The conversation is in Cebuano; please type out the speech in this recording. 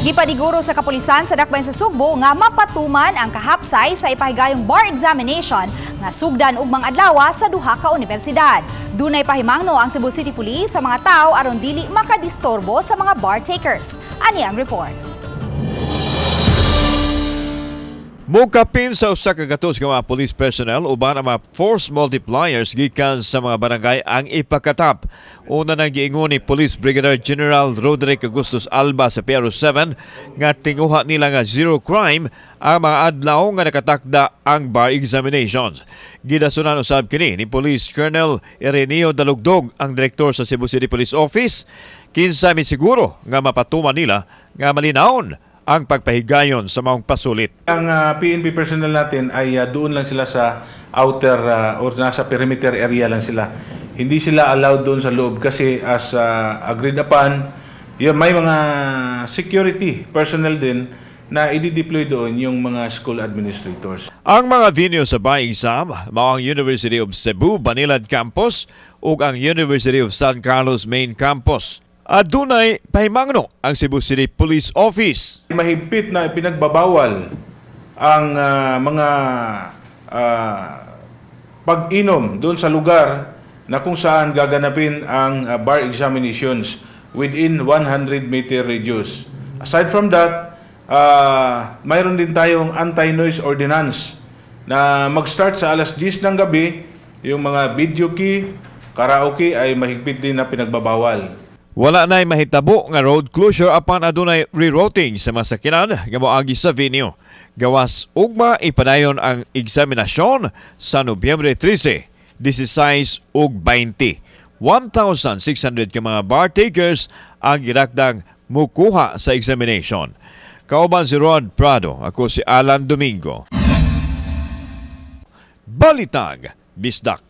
Gipaniguro sa kapulisan sa Dakbayan sa Sugbo nga mapatuman ang kahapsay sa ipahigayong bar examination nga sugdan ugmang adlaw sa duha ka universidad. Dunay pahimangno ang Cebu City Police sa mga tao aron dili makadisturbo sa mga bar takers. Ani ang report. Mukapin sa 100 ka mga police personnel uban ang mga force multipliers gikan sa mga barangay ang ipakatap. Una nang giingon ni Police Brigadier General Roderick Augustus Alba sa PRO 7 nga tinguha nila nga zero crime ang mga adlaw nga nakatakda ang bar examinations. Gidasunan usab kini ni Police Colonel Ireneo Dalugdog, ang direktor sa Cebu City Police Office, kinsa misiguro nga mapatuman nila nga malinawon ang pagpahigayon sa maong pasulit. Ang PNP personnel natin ay doon lang sila sa outer or nasa perimeter area lang sila. Hindi sila allowed doon sa loob kasi as agreed upon, yun, may mga security personnel din na i-deploy doon yung mga school administrators. Ang mga venue sa bar exam mao ang University of Cebu Banilad Campus ug ang University of San Carlos Main Campus. Adunay pahimangno ang Cebu City Police Office. Mahigpit na pinagbabawal ang mga pag-inom doon sa lugar na kung saan gaganapin ang bar examinations within 100 meter radius. Aside from that, mayroon din tayong anti-noise ordinance na mag-start sa alas 10 ng gabi, yung mga videoke, karaoke ay mahigpit din na pinagbabawal. Wala na'y mahitabo nga road closure apan adunay rerouting sa mga sakyanan nga moagi sa venue. Gawas ugma ipadayon ang eksaminasyon sa Nobyembre 13, 16 ug 20. 1,600 ka mga bar takers ang girakdang mukuha sa examination. Kauban si Rod Prado, ako si Alan Domingo. Balitag, Bisdak.